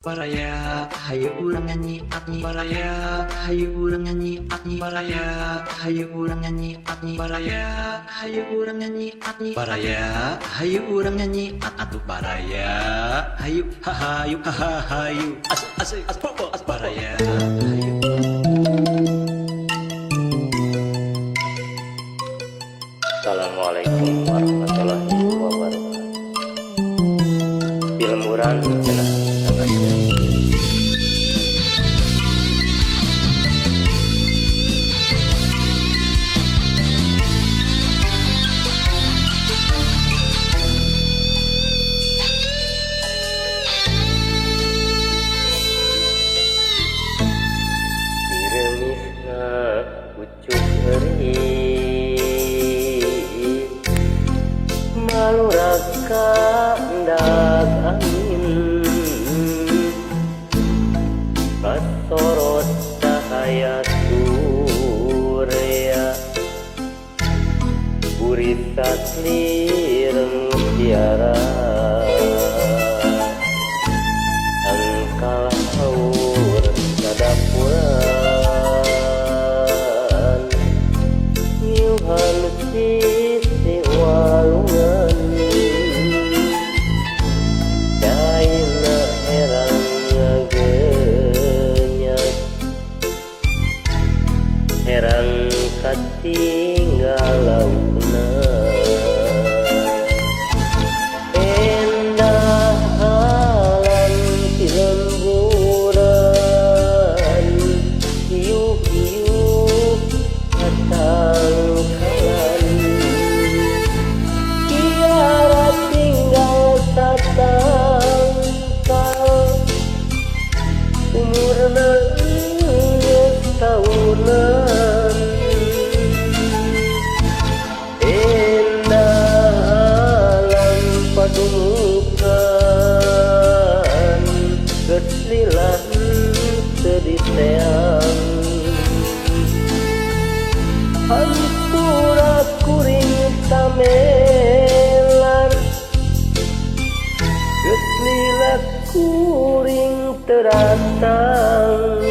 Baraya, hayu urang nyanyi, baraya, hayu urang nyanyi, baraya, hayu urang nyanyi, baraya, hayu urang nyanyi, baraya, hayu urang nyanyi, atuh baraya, hayu ha hayu ha ha hayu, asik asik asik baraya, hayu. Assalamualaikum warahmatullahi wabarakatuh. Pilmuran cenah sangat. Diremisna ucuk eri maluraka ndak angin kasorot cahaya surya burisat lireng tiara angkala haur sadapuran ngiuhan sisi walungan caina herang ngagenyas herang katinggal laukna endah alam ti lemburan hiup-hiup katangkalan tiara tinggal satangkal umurna geus taunan endah alam padumukan geus lila teu diteang hampura kuring tamelar geus lila kuring teu datang.